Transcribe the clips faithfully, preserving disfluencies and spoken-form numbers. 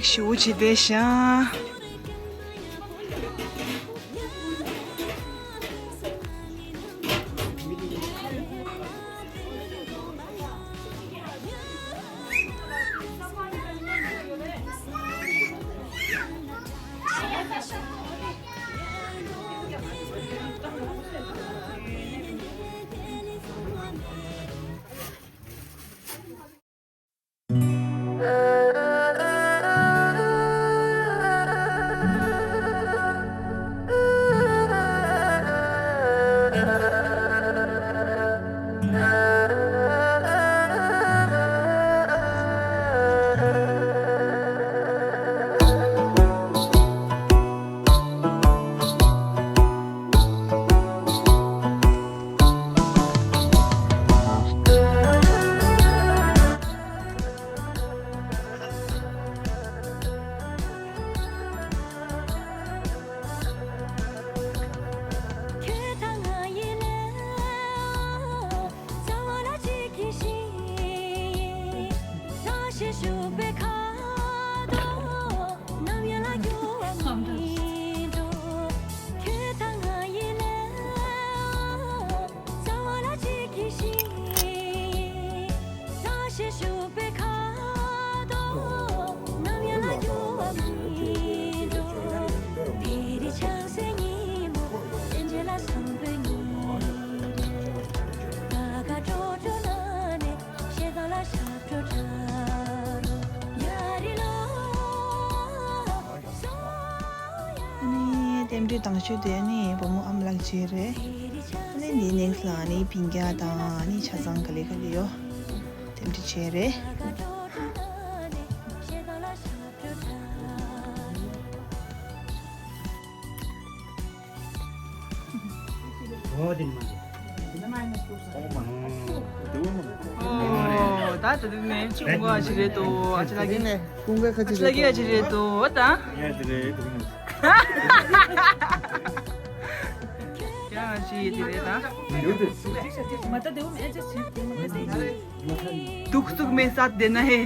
ཞུ་བྱེད་བསྡད་ཤག་ཨ་ནི་རྟེན་འབྲེལ་དང་ཤོས་དེ་ཨ་ནི་བུ་མོ་ཨ་མ་ལགས་བྱས་རེད། ཨ་ནི་འདིའི་ནེག་སི་ལ་ཨ་ནི་སྤུན་ཀྱག་དང་ཨ་ནི་ཆ་ཚང་ག་ལེ་ག་ལེ་ཡོད། རྟེན་འབྲེལ་བྱས་རེད། འོ་དེ་མ་རེད། ཨོ། ད་དེ་དུས་ནས་ཅི་ཀུན་དགའ་ཅི་རེད་དོ། ཨ་ཅེ་ལགས་ཀྱིས། ཀུན་དགའ་ཁ་ཅི་ཨ་ཅེ་ལགས་ཀྱིས་ཨ་ཅི་རེད་དོ། ཨོ་ད། ཡ་དེ་རེད་དེ་རེད། ཡང་ཅི་དེ་རེད་ད། མ་ད་དེ་འོ་མེད་ཅེས་ཅི་དེ་མ་ད་དེ་ཅི། དུག་སུག་མེ་སཱད་དེ་ན་ཧེ།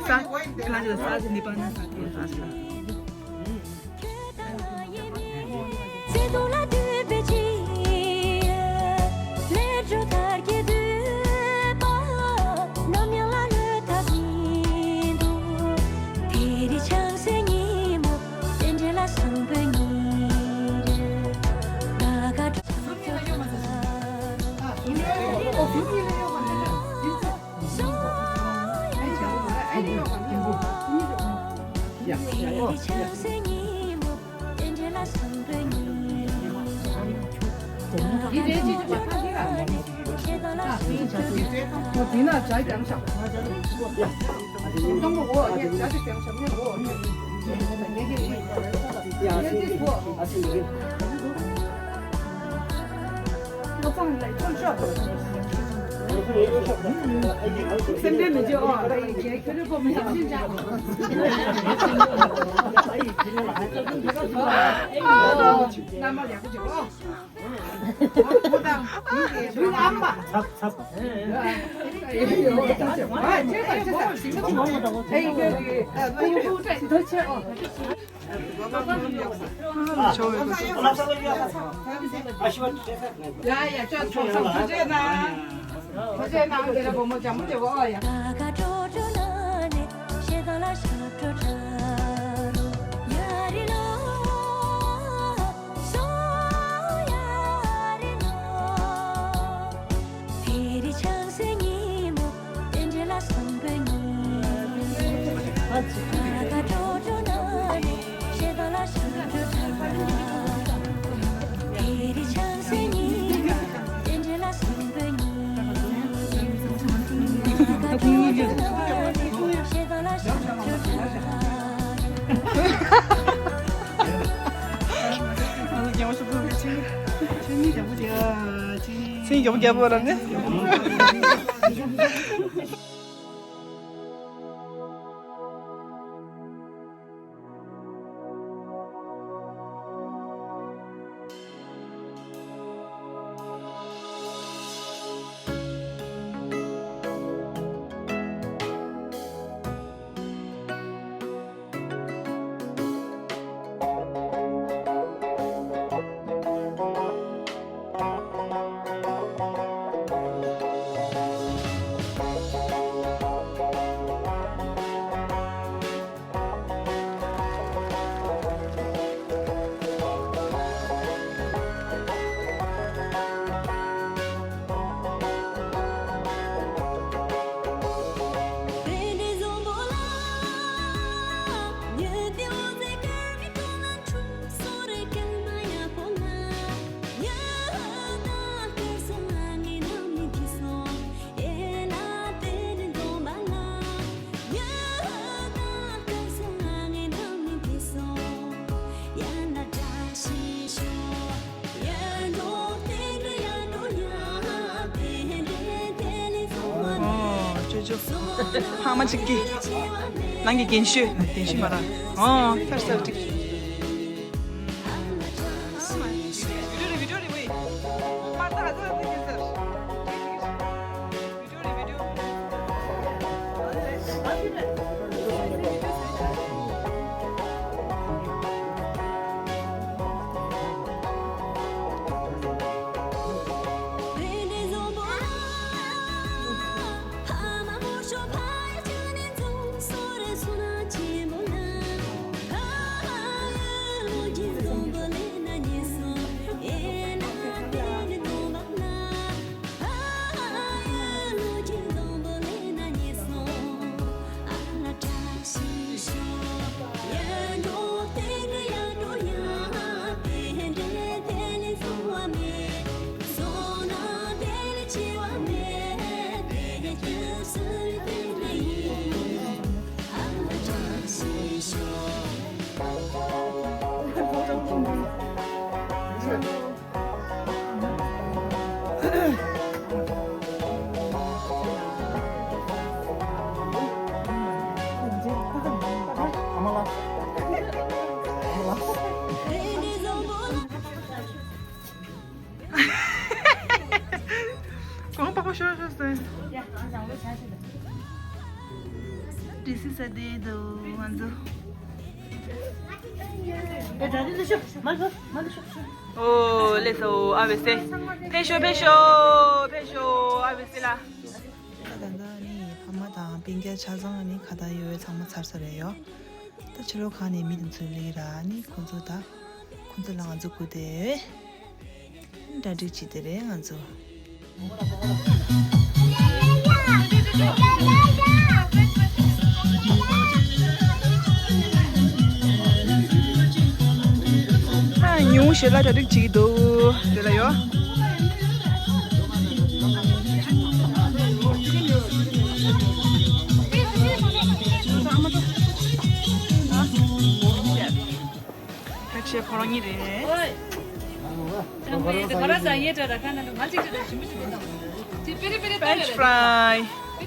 སཱད་ཁ་ཅི་སཱད་ནི་པ་ན་སཱད་དེ་སཱད་ཁ། སེམས་ཁྲལ་མི་བྱེད་ཨོ། ཁྱོད་རེ་པོ་མི་ཡག་ཤིན་ཅང་། རྣམ་པ་ཡག་པོ་བྱེད་ཨོ། ཚབ་ཚབ། ཚིག་ཡོང་རྒྱལ་པོ་ལ་ནི། ཕ་མ་གཅིག་གི། ནང་གི་རྒན་ཤོས། རྒན་ཤོས་མ་ར། ཨོ། ཚར་ཚར་ཅིག་གོང་པགས་པ་ཤོར་ཤོར་སོང་། ཏི་སི་ས་དེ་དུ་ང་ཚོ། ཨོ་ལེ་སོ་ཨ་བེ་སེ། ཕེབས་ཤོག་ཕེབས་ཤོག་ཕེབས་ཤོག་ཨ་བེ་སེ་ལ། ད་ད་ནི་ཕ་མ་དང་སྤུན་ཀྱག་ཆ་ཚང་ནི་ཁ་བརྡ་ཡོད་ཚང་མ་ཚར་ས་རེད་ཡོ། ད་ཕྱི་ལོགས་ཁང་ནས་མི་དེ་ཚོ་སླེབས་ར་ནི་ཁོང་ཚོ་ད། ཁོང་ཚོ་ལ་ང་ཚོ་སྒུག་བསྡད་ཡོད། གྲ་སྒྲིག་བྱེད་དེ་རེད་ང་ཚོ། ཨ་ཉུང་ཞེ་ལ་གྲ་སྒྲིག་བྱེད་ཀྱི་འདུག་དེ་ལ་ཡོ། ཕལ་ཆེར་ཁོ་རང་གཉིས་རེད། French fry. ཁོ་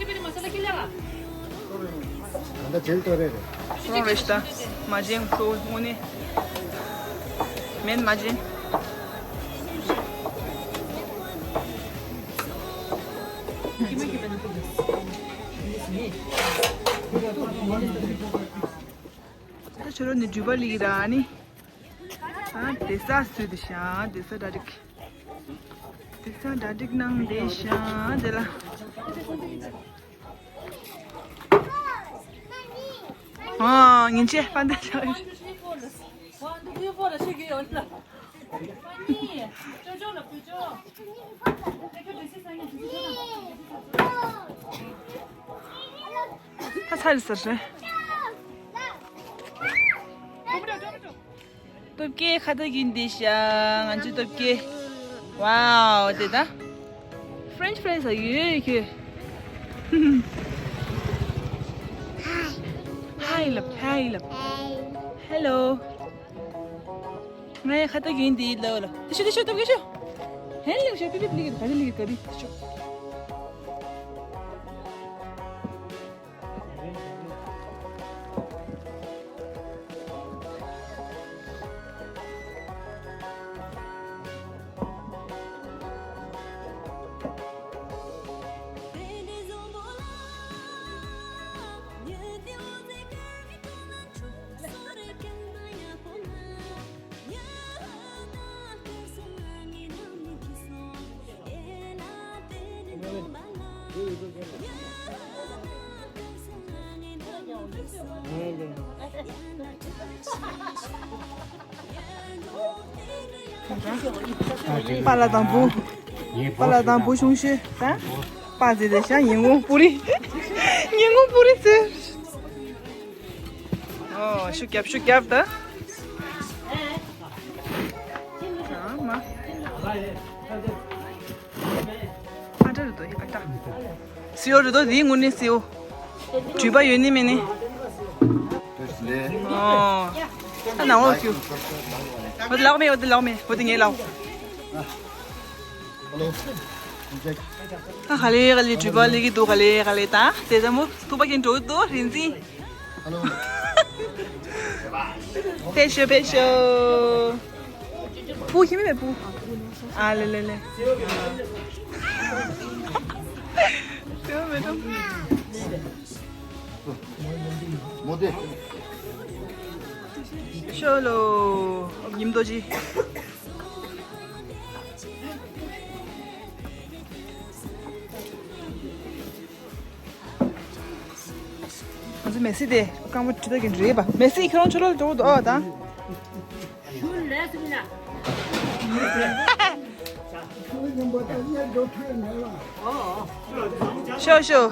རང་རེད་ཤག་ད། མ་བྱན་ཁོ་དངོས་གནས། མེད་མ་བྱན། ད་ཁྱོད་རང་ནི་འགྲུལ་པ་ལི་ཡི་ར་ནི། ཨ་དེ་ས་སུ་དེ་ཤ་དེ་ས་གྲ་སྒྲིག་དེ་ས་གྲ་སྒྲིག་གནང་དེ་ཤ་དེ་ལ། ཨ་ཉིན་ཆེ་ཕན་ད་ཤ། ད་ཚར་ཟེར་རེད། སྟོབས་རྒྱལ་ཁ་བརྡ་གིན་བསྡད་ཤག་ང་ཚོའི་སྟོབས་རྒྱལ། Wow དེ་ད། French fries ཡོད་ཁྱོད། Hi ལབ། Hi ལབ། Hello ངའི་ཁ་བརྡ་གིན་འདི་ལོ་ལོ། དེ་ཤོ་དེ་ཤོ་སྟོབས་རྒྱལ་ཤོ། ཧེ་ལེགས་ཤོ། པི་པི་པི་ལིག་ག་རི་ལིག་ག་རི་དེ་ཤོ། པ་ལགས་དང་བུ། པ་ལགས་དང་བུ་ཆུང་ཤོས་ད། པ་ཟེར་དེ་ཤ་ཉིན་གུང་པུ་རི། ཉིན་གུང་པུ་རི་ཟེར། ཨོ་ཤུ་རྒྱབ་ཤུ་རྒྱབ་ད། ཨ་མ། ཨ་ཏྲ་རུ་དོ་ཨ་ཏྲ། སེའུ་རུ་དོ་དེའི་ངུ་ནི་སེའུ། འགྲུལ་པ་ཡོད་ནི་མེད་ནི། ཨོ། ད་ནང་ལོགས་ཁྱུ། འོ་དེ་ལག་མེད་འོ་དེ་ལག་མེད་འོ་དེ་ངའི་ལག་ད་ག་ལེ་ག་ལེ་འགྲུལ་པ་སླེབས་ཀྱི་འདུག་ག་ལེ་ག་ལེ། ད་དེ་ལྟ་མོ་ཐུག་པ་ཁྱེད་འགྲོ་གི་འདུག་རིན་འཛིན། ཕེབས་ཤོག་ཕེབས་ཤོག་པུ་ཁྱིམ་མི་མེད་པུ། ཨ་ལེ་ལེ་ལེ། དེ་མེད་དམ། མོ་དེ། ཤོ་ལོ། ཉིམ་རྡོ་རྗེ། ང་ཚོ་མེ་སི་དེ་རྐང་པ་ཁྲི་ཐག་གི་རེད་པ། མེ་སི་ཁྱོད་རང་ཆུ་ལོག་འགྲོ་འདུག་ཨ། ད་ཤོ་ཤོ།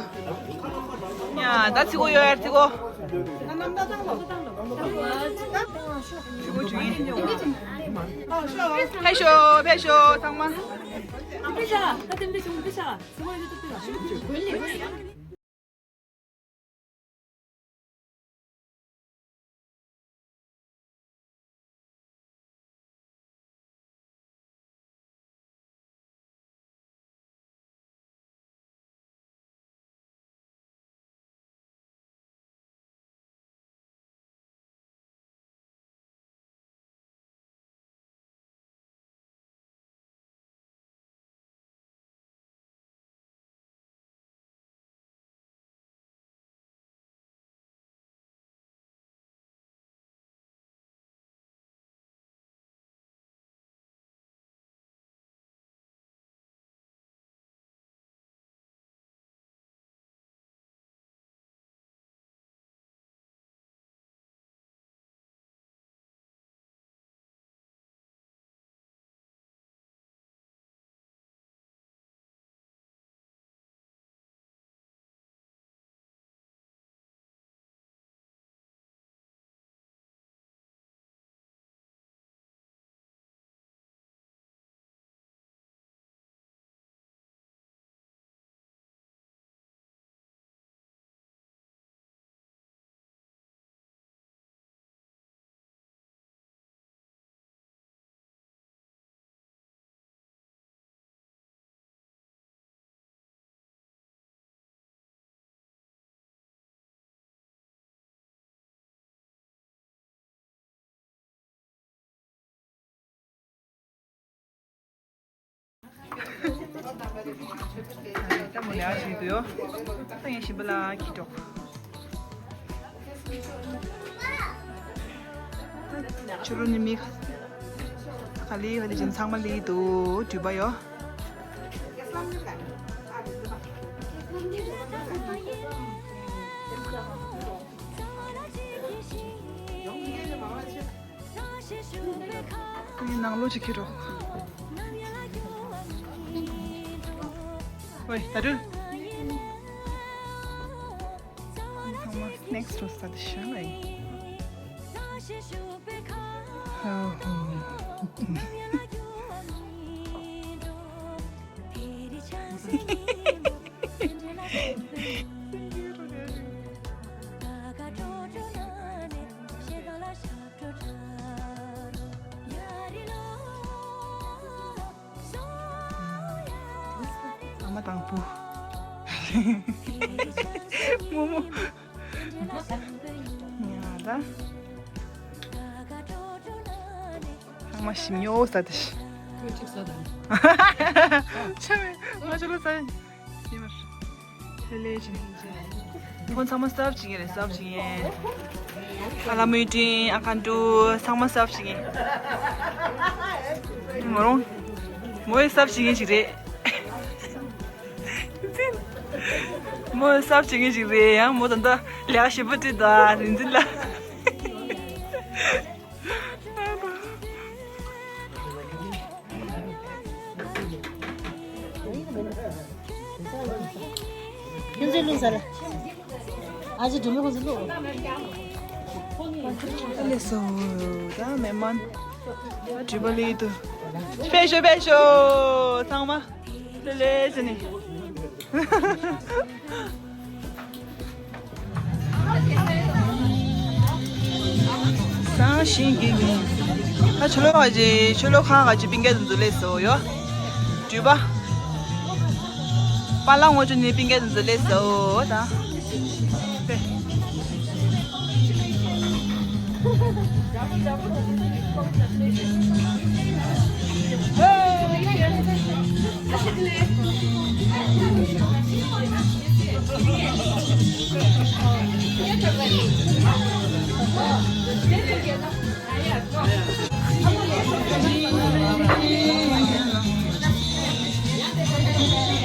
ཡ་ད་ཚིག་གོ་ཡོད་ཡར་ཚིག་གོ། ཕེབས་ཤོག་ཕེབས་ཤོག་ཚང་མ། ད་མོ་ལས་ཨ་ཞིག་ཏུ་ཡོ། ད་ངས་ཞིམ་པ་ལ་ཁྱི་འགྲོ། ཆུ་རུ་ནི་མི་ག་ལི་ག་ལི་ཅན་ཚང་མ་ལི་དུ་དུས་པ་ཡོ། ངའི་ནང་ལོ་ཅིག་ཁྱེར་རོགས། ཝེ་ད་དུ། ཚང་མ་སི་ནེག་སི་རོ་ས་དེ་ཤ་ལ་ཡིན། ཧ་ཧོ། ཨ་མ་དང་བུ། རྨོ་མོ། ཡ་ད། ཚང་མ་ཞིམ་ཉོ་ས་དེ་ཤི། ཁོས་གཅིག་ཟ་དང་། ཆ་མེད་ང་ཆ་ལོ་ས་ཡིན་མར། ལེ་ལེ་བྱིན། ཁོང་ཚང་མ་སབ་བྱེད་ཀྱི་རེད། སབ་བྱེད་ཀྱི་ཡིན། ཨ་ལ་མུའི་ཏྲིན་ཨ་ཁ་འབྲུ་ཚང་མ་སབ་བྱེད་ཀྱི་ཡིན། མོ་རང་། མོ་ཡི་སབ་བྱེད་ཀྱི་ཞིག་རེད། མོ་ཡི་སབ་བྱེད་ཀྱི་ཞིག་རེད། ཡང་མོ་ད་ལྟ་ལས་ཀ་ཞིབ་པོ་བྲིས་ད་རིན་འཛིན་ལ། ཁྱོད་ཚོའི་ལུང་ཟ་ལ། ཨ་ཅེ་སྒྲོལ་མ་ཁོང་ཚོ་ལུང་། ཨ་ལེ་སོ། ད་མེ་མན། ད་དྲི་བ་ལི་དུ། ཕེབས་ཤོག་ཕེབས་ཤོག་ཚང་མ། ལེ་ལེ་བྱས་ནས། སང་ཞིང་གི་གི། ད་ཆུ་ལོག་ག་ཅི་ཆུ་ལོག་ཁང་ག་ཅི་པིང་ཀའི་འཛུ་ལས་སོ་ཡོ། འགྲུལ་པ། པཱ་ལགས་ངོ་ཅོ་ནི་པིང་ཀའི་འཛི་ལེ་སོ་ད།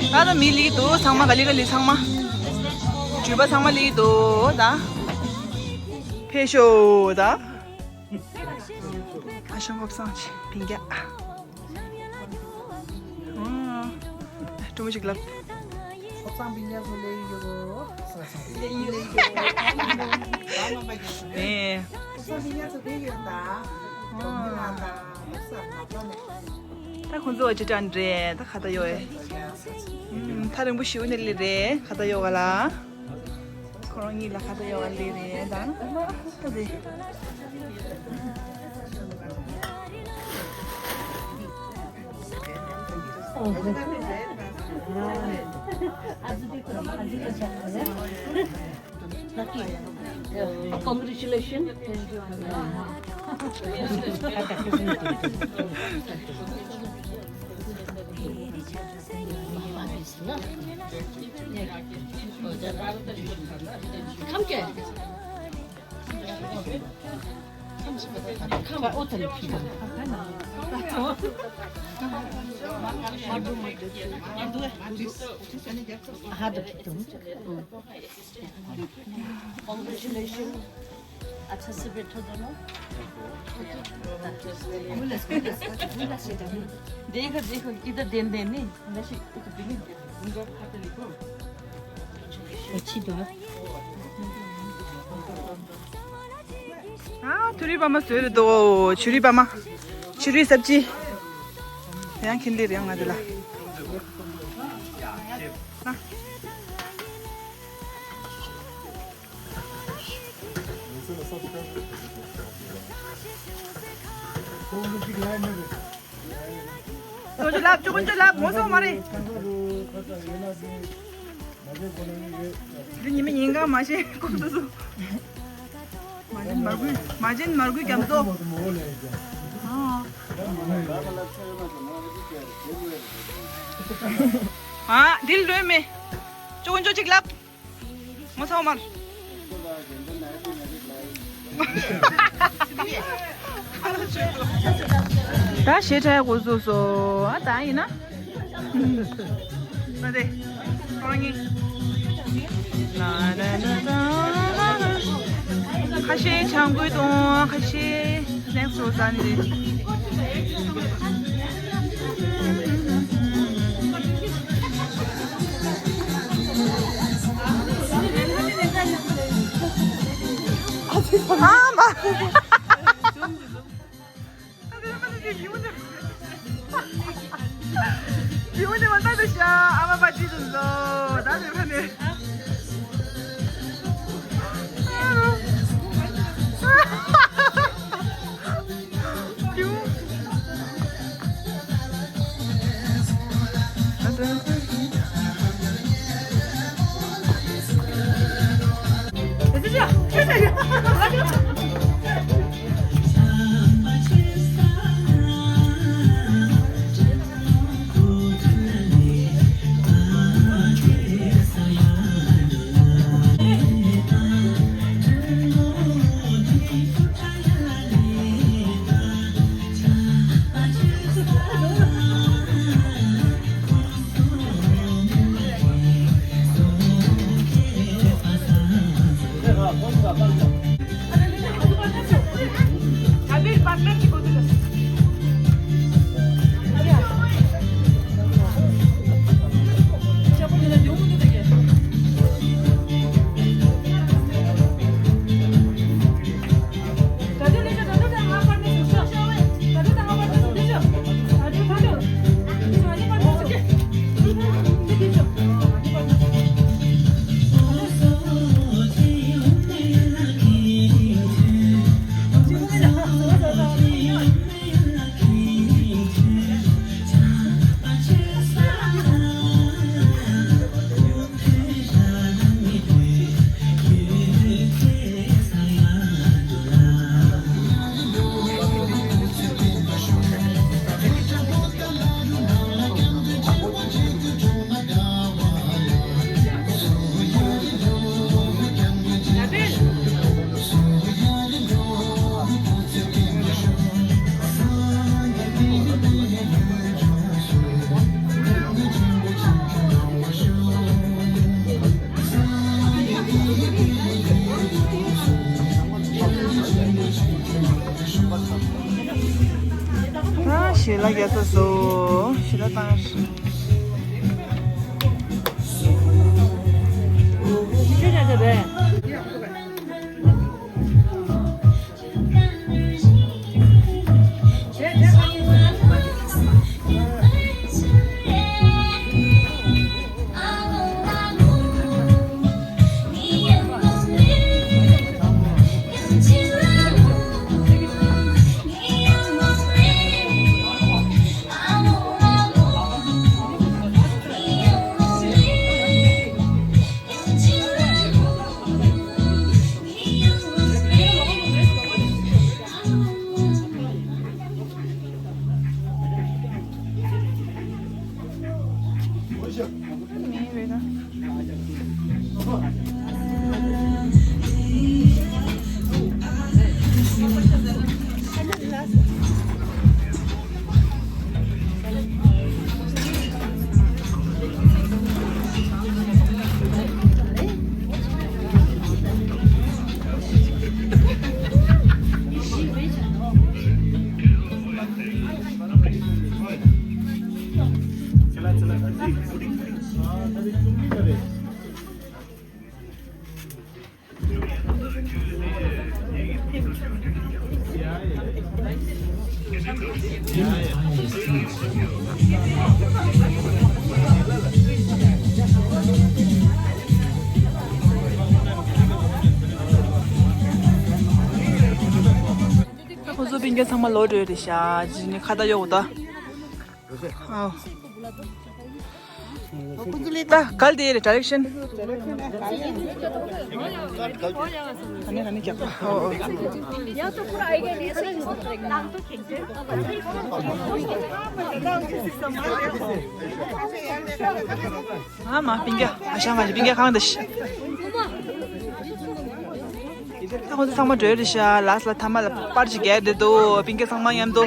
ད་ད་མི་ལི་འདུག་ཚང་མ་ག་ལེ་ག་ལེ་ཚང་མ། འགྲུལ་པ་ཚང་མ་ལི་འདུག་ད། ཕེབས་ཤོག་ད། ཨ་ཞང་ངོ་བསང་ཆེ་བིང་རྒྱ། ཀྲུང་ཞིག་ལབ། ཁོ་ཚང་པི་ཉག་ཚོ་ལས་ཡོད། ལས་ཡོད། ནས། ཁོ་ཚང་པི་ཉག་ཚོ་ལས་ཡོད་ད། ཨོ། ད་ཁོང་ཚོ་ཅི་དྲན་རེད་ད་ཁ་ད་ཡོད་ཨེ། ཐག་རིང་པོ་ཞིག་ནས་ལས་རེད་ཁ་ད་ཡོད་ག་ལ། ཁོ་རང་གཉིས་ལ་ཁ་ད་ཡོད་ག་ལས་རེད་ད། ད་དེ། Congratulations. Congratulations. अच्छा से बैठो दोनों। देखो, देखो, इधर ध्यान देने। अच्छी बात। ཨ། ཐུ་རི་པ་མ་བཟོས་རེད་དོ། ཆུ་རི་པ་མ། ཆུ་རི་སབ་ཅི། ཡང་ཁྱིམ་ལས་རེད་ང་འདི་ལ། ཨ། ལོ་ཅི་ལབ་ཅོ་ཀུན་ཅོ་ལབ་ངོ་སོ་མ་རེད། འདི་ཉི་མ་ཉིན་གང་མ་ཤེས་ཀུན་སོ་སོ། མ་བྱན་མར་ཁུས་མ་བྱན་མར་ཁུས་རྒྱ་མཚོ། ཨ། འདི་ལོས་མེད། ཅོ་ཀུན་ཅོ་ཅིག་ལབ། ངོ་ཚ་བ་མར། ད་ཞེ་དྲག་གོ་སོ་སོ། ཨ་ད་ཡིན་ན། ད་དེ། ཁོ་རང་གཉིས། ཁ་ཤས་ཆང་ཁུལ་དང་ཁ་ཤས་སྣེག་སོ་ཟ་ནི་རེད། ཨ་མ། ཡིན་འདི་མ་ལྟ་དུ་ཤ་ཨ་མ་པ་ཅི་དུ་ལོ་ད་དུ་ཁ་ནས། སོ། ཞེ་དྲག་བཏང་། ཁོ་ཚོ་སྤུན་ཀྱག་ཚང་མ་ལོག་འགྲོ་ཡི་རེད་ཤག་ཇི་ནི་ཁ་བརྡ་གཡོག་ད། ད་གལ་ཏེ་རེད་ཌའི་རེག་ཤན། ཨ་མ་སྤུན་ཀྱག་ཨ་ཞང་ང་ཅི་སྤུན་ཀྱག་གང་དེ་ཤི། ད་ཁོང་ཚོ་ཚང་མ་འགྲོ་རེད་ཤག་ལ་སི་ལ་ཐ་མ་ལ་པར་ཅིག་རྒྱག་བསྡད་འདུག་སྤུན་ཀྱག་ཚང་མ་མཉམ་དུ།